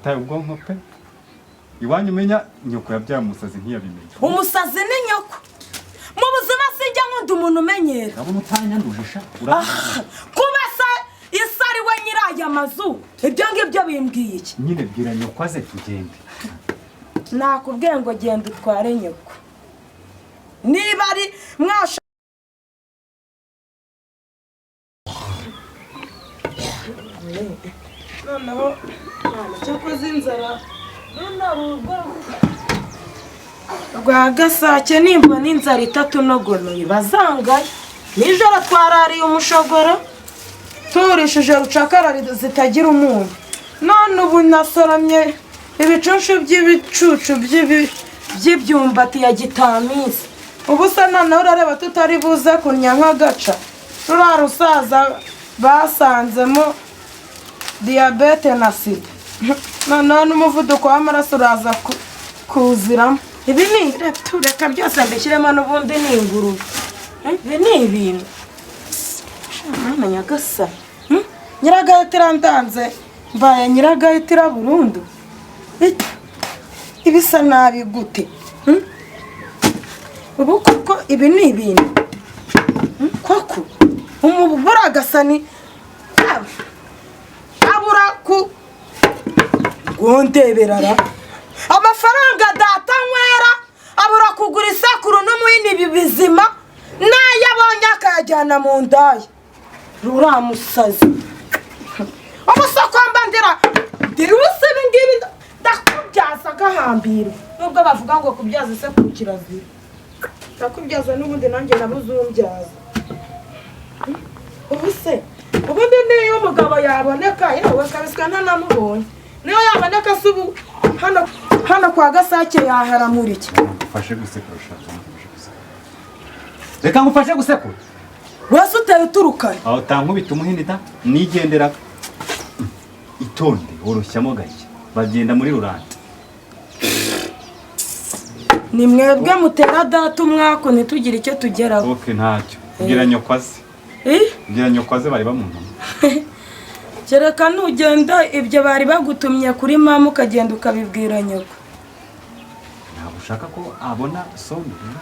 Wataye ubwonko pe. Iwanyu umenya nyoko yabyaye umusazi ntiyabimenya. Umusazi ni nyoko. Mu buzima sinjya nkunda umuntu umenyera. Urabona utanyanduje sha. Kuba se isa ari we nyiri aya mazu, ibyo ngibyo bimbwiye iki? Nyine bwira nyoko aze tugende. Nakubwiye ngo genda utware nyoko, niba ari mwasha. Noneho cyakoze inzara runo rugo rwa Gasake, nimbona inzara itatunogonoye bazangaye. Nijoro twarariye umushogoro, turishije rucakara zitagira umunyu. None ubu nasoromye ibicunshu by'ibicucu by'ibyumbati ya gitamisi. Ubu se noneho urareba tutari buze kunnya nk'agaca ruriya rusaza basanzemo diyabete na sida, noneho n'umuvuduko w'amaraso uraza kuziramo. Ibi ni reka byose mbishyiremo, n'ubundi ni ingurube. Ibi ni ibintu. Mwana nyagasani, Nyiragahitira, ndanze mbaye Nyiragahitira burundu. Ibisa nabi gute? Ubu koko ibi ni ibintu koko? Umuburagasani abura ku gondeberara amafaranga data nywera, abura kugura isekuru n'umuhini. Ibi bizima n'ayo abonye akayajyana mu ndaya. Ruriya musazi umusokomba ndira ndira ubusa. Ibi ngibi ndakubyaza agahambira, nubwo bavuga ngo kubyaza isekuru kirazira. Ndakubyaza n'ubundi, nanjye nabuze umbyaza. Ubu se ubundi niyo umugabo yaboneka, yewe kabiswa ntanamubonye, niyo yaboneka se ubu hano kwa Gasake yaharamura iki? Ngufashe gusekura ushaka? Ngufashe gusekura? Reka ngufashe gusekura. Wese uteye uturukane. Aho utankubita umuhini da, nigendera. Itonde, woroshyamo gake, bagenda muri rurante. Ni mwebwe mutera data umwaku ntitugire icyo tugeraho. Okay, ntacyo, bwira nyoko aze. Eh? Bwira nyoko aze, bari bamuntumye. Kereka nugenda ibyo bari bagutumye kuri mama, ukagenda ukabibwira nyoko. Ntabwo ushaka ko abona sondori?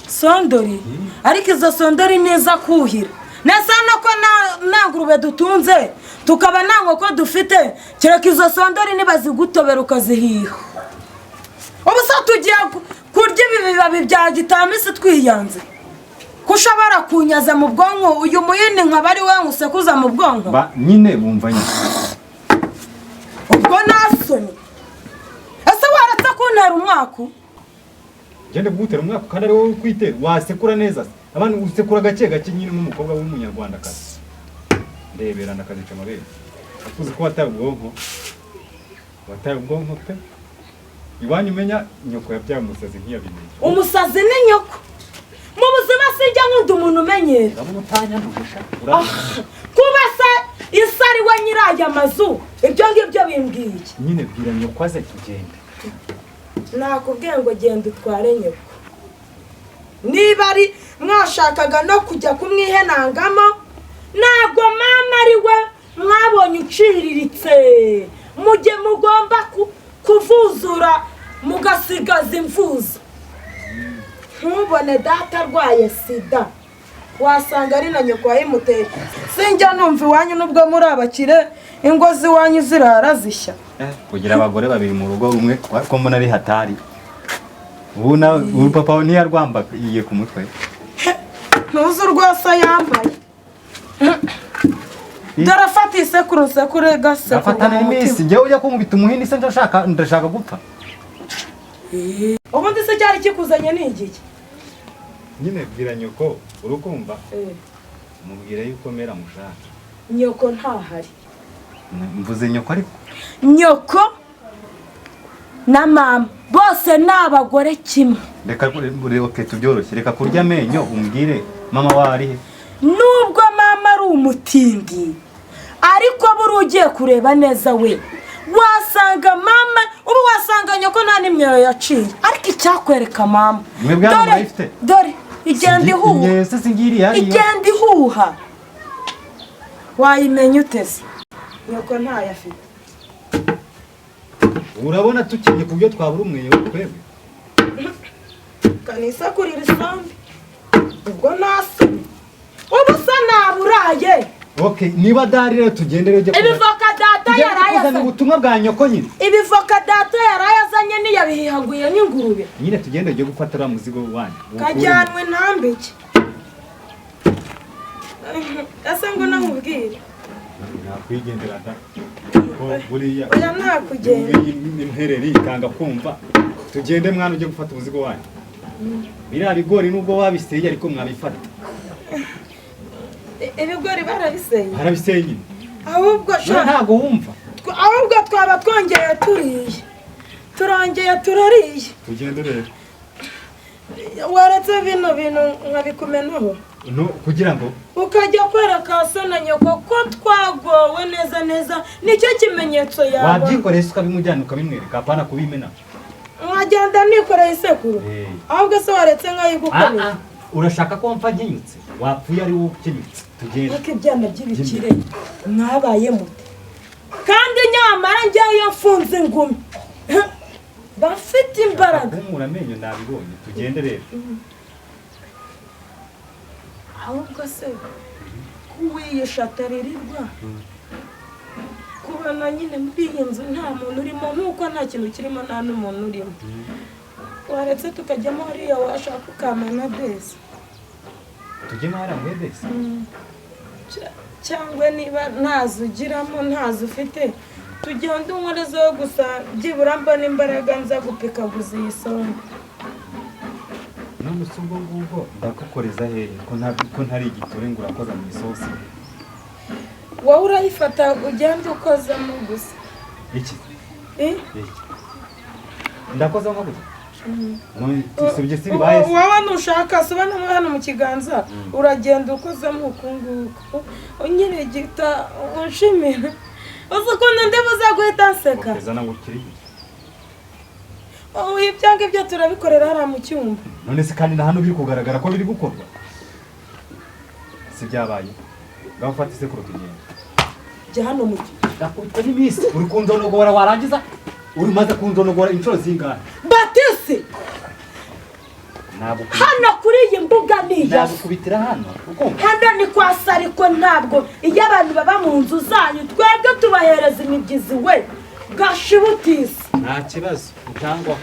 Sondori? Ariko izo sondori neza kuhira neza no ko nta ngurube dutunze, tukaba nta nkoko dufite. Kereka izo sondori nibazigutobera ukazihiha. Ubu se tugiye kurya ibi bibabi bya gitamisi twiyanze, ko ushobora kunyaza mu bwonko uyu muhini nkaba ari we nkusekuza mu bwonko? Ba nyine bumva nyine. Ubwo nta soni? Ese waretse kuntera umwaku? Gende kugutera umwaka kandi ari wowe ukwitera. Wasekura neza se? Abantu usekura gake gake nyine nk'umukobwa w'umunyarwandakazi. Ndebera, ndakazica amabere. Akuzi ko wataye ubwonko, wataye ubwonko pe. Iwanyu umenya nyoko yabyaye umusazi ntiyabimenya. Umusazi ni nyoko. Mu buzima sinjya nkunda umuntu umenyera. Urabona utanyanduje sha. Kuba se isa ari we nyiri aya mazu, ibyo ngibyo bimbwiye iki? Nyine bwira nyoko aze tugende. Nakubwiye ngo genda utware nyoko, niba ari mwashakaga no kujya kumwihenangamo. Ntabwo mama ari we mwabonye uciriritse, mujye mugomba kuvuzura mugasigaza imvuzo. Ntubone data arwaye sida, wasanga ari na nyoko wayimuteye. Sinjya numva iwanyu, nubwo muri abakire, ingo z'iwanyu zirara zishya. Kugira abagore babiri mu rugo rumwe ko mbona ari hatari. Ubu na ubu papa ntiyarwambaga iye ku mutwe. Ntuzi urwasa yambaye. Dore afata isekuru nsekure gasekuru. Nafatana n'iminsi njyewe ujya kunkubita umuhini se? Ndashaka gupfa? Ubundi se cyari kikuzanye ni igiki? Nyine bwira nyoko, urukumva, mubwire yuko mera mushaka. Nyoko ntahari. Mvuze nyoko ariko. Nyoko na mama bose ni abagore kimwe. Reka, okay, tubyoroshye. Reka kurya amenyo, umbwire mama wawe ari he? Nubwo mama ari umutindi, ariko buri ugiye kureba neza we wasanga mama, ubu wasanga nyoko nta n'imyeyo yaciye. Ariko icyakwereka mama Mwebwe hano dore murayifite? Dore igenda ihuha. Imyeyo se singiri hariyo? Igenda ihuha, wayimenya uteze? Nyoko ntayo afite. Urabona tukenye ku buryo twabura umweyo twebwe? Kanisekurira isombe ubwo nasi ubu sa naburaye. Okay, niba adahari rero tugende rero ujye Ibivoka data tugende yaraye kuzana azanye. ubutumwa bwa nyoko nyine. Ibivoka data yaraye azanye ntiyabihihaguye nk'ingurube. Nyine tugende ujye gufata uriya muzigo wanyu uwukuremo. Kajyanwe ntambike ese ngo namubwire. Nakwigendera da ko buriya Oya, nakugenda. Impereri ikanga kumva. Tugende mwana, ujye gufata umuzigo wanyu. Biriya bigori nubwo wabiseye ariko mwabifata. Ibigori barabiseye? Barabiseye nyine. Ahubwo None sha ntabwo wumva. Ahubwo twaba twongeye turiye, turongeye turariye. Tugende rero. Waretse bino bintu nkabikumenaho? No kugira ngo Ukajya kwereka so na nyoko ko twagowe neza neza, nicyo kimenyetso yawe. Wabyikoreye se ukabimujyana ukabimwereka, apana kubimena. Nkagenda nikoreye isekuru? Eh. Ahubwo se waretse Ah, nkayigukorera? ah, urashaka ko mpfa nkenyutse? Wapfuye ari wowe ukenyutse. Tugende. Ariko ibyana by'ibikire mwabaye mute? Kandi nyamara njyewe iyo mfunze ingumi bafite imbaraga. Kumura amenyo nabibonye. Tugende rero. Ahubwo se kuwiyisha ataririrwa kubona nyine muri iyi nzu nta muntu urimo, nk'uko nta kintu kirimo nta n'umuntu urimo, waretse tukajyamo hariya, washaka ukamena beza. Tujyemo hariya muri besi. Cyangwa niba ntazo ugiramo, ntazo ufite, tugende unkorezeho gusa, byibura mbona imbaraga nza gupikaguza iyi sombe. None se ubwo ngubwo ndagukoreza hehe ko ntari igiture ngo urakoza mu isosi? Wowe urayifata ugende ukozamo gusa. Iki? Eh? Iki ndakoza nko gutya? None si si bibaye se? Wowe nushaka soba hano mu kiganza, uragenda ukozamo uku nguku, unyirigita unshimira. Uzi ukuntu ndi buze guhita nseka? Zana ngo ukiriye. Oh, ibyo ngibyo turabikorera hariya mu cyumba. None se kandi na hano biri kugaragara ko biri gukorwa, si byabaye? Ngaho ufata isekuru tugenda. Jya hano mu cyumba. Ndakubitwa n'iminsi uri kunzonogora, warangiza uri umaze kunzonogora inshuro zingahe? Batisi! Nagukubita. Hano kuri iyi mbuga ni iya Nagukubitira hano, ukumva? Hano ni kwa Sariko. Ntabwo iyo abantu baba mu nzu zanyu, twebwe tubahereza imibyizi we gashibutisi. Nta kibazo utangwa.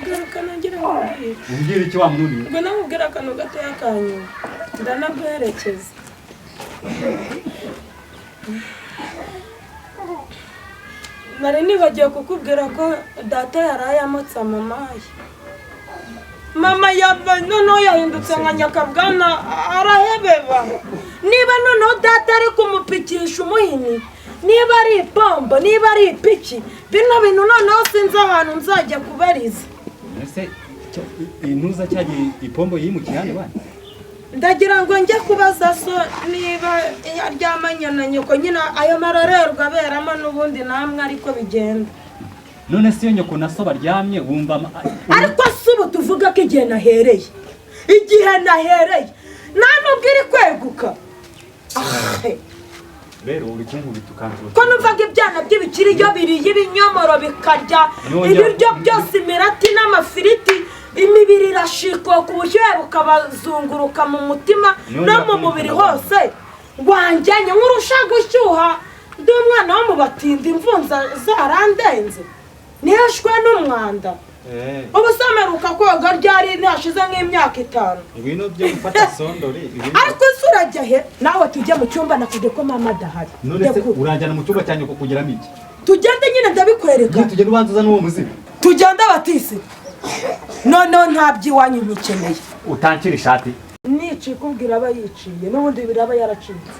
Garuka nongere nkubwire. Umbwira iki wa mununi we? Ubwo namubwira akantu gatoya ka nyuma, ndanaguherekeza. Nari nibagiwe kukubwira ko data yaraye amotsa mama ye. Mama yaba noneho yahindutse nka nyakabwana, arahebeba. Niba noneho data ari kumupikisha umuhini, niba ari ipombo, niba ari ipiki, bino bintu noneho sinzi ahantu nzajya kubariza. Ese intuza cyagiye ipombo yimukiye hano bana? Ndagira ngo njye kubaza so niba aryamanye na nyoko nyine, ayo marorerwa aberamo n'ubundi namwe ariko bigenda. None se iyo nyoko na so baryamye wumva Ariko si ubu tuvuga ko igihe nahereye nta nubwo iri kweguka. Ah, Rero uri kunkubita ukansura. Ko numvaga ibyana by'ibikiri iyo biriye ibinyomoro bikarya ibiryo byose, imirati n'amafiriti, imibiri irashikoka, ubushyuhe bukabazunguruka mu mutima Nongera no mu mubiri kumukunda. hose, wanjyanye nkurusha gushyuha. Ndi umwana wo mu batindi, imvunza zarandenze, niheshwe n'umwanda. Ubu se mperuka koga ryari? Ntihashize nk'imyaka 5. Ngwino byo gufata sondori ngwino. Ariko se urajya he nawe? Tujye mu cyumba, nakubwiye ko mama adahari. None se Ndekura. uranjyana mu cyumba cya nyoko kugeramo iki? Tugende nyine, ndabikwereka. Nyine tugende, ubanza uzane uwo muzigo. Tugende batisi, noneho nta by'iwanyu nkikeneye. Utankira ishati. Nicika ubwira aba yiciye, n'ubundi biraba yaracitse.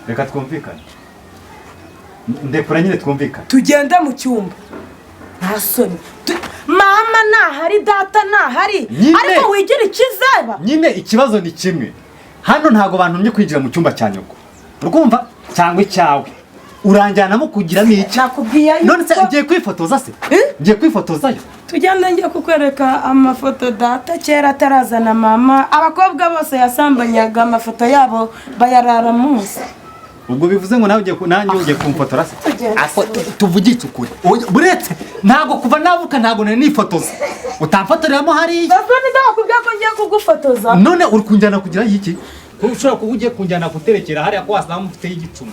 Reka twumvikane, ndekura nyine twumvikane. Tugende mu cyumba, nta soni. Mama ntahari, data ntahari. Nyine. Ariko wigira ikizeba. Nyine ikibazo ni kimwe hano, ntabwo bantumye kwinjira mu cyumba cya nyoko, urumva, cyangwa icyawe. Uranjyanamo kugiramo iki? Nakubwiye None se yuko ngiye kwifotoza se? Eh? Ngiye kwifotozayo? Tugende, njye kukwereka amafoto data kera atarazana mama. Abakobwa bose yasambanyaga, amafoto yabo bayarara munsi. Ubwo bivuze ngo nawe ugiye nanjye ugiye kumfotora se? Tugende. Ako tuvugitse ukuri. Oya, buretse, ntabwo kuva navuka ntabwo nari nifotoza, utamfotoreramo hariya. Gasore, ndakubwiye ko ngiye kugufotoza. None uri kunjyana kugira iki, ko ushobora kuba ugiye kunjyana guterekera hariya, ko wasanga mufite y'igicumu?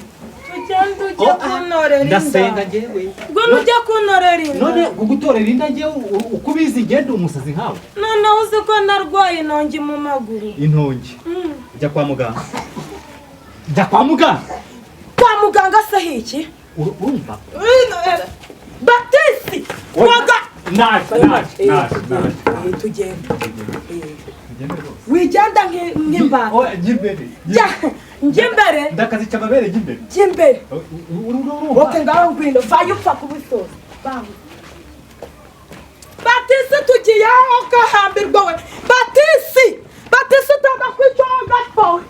Tugende ujye kuntorera inda. Ndasenga njyewe. Ngwino ujye kuntorera inda. None kugutorera inda njyewe, uko ubizi ngende umusazi nkawe? Noneho uzi ko narwaye inongi mu maguru? Intongi? Jya kwa muganga, jya kwa muganga. Kwa muganga se hiki? Urumva? Batisi waga. Naje, naje, naje, naje. Tugende. Tugende rwose. Wigenda nk'imbata. Oya, jya imbere. Jya njya imbere. Ndakazica amabere, jya imbere. Jya imbere. Urumva? Okay, ngaho ngwino, vayo upfa kubisoza. Bam. Batisi, tugiye aho gahambirwa we. Batisi, Batisi, utaza kwica gapfa we.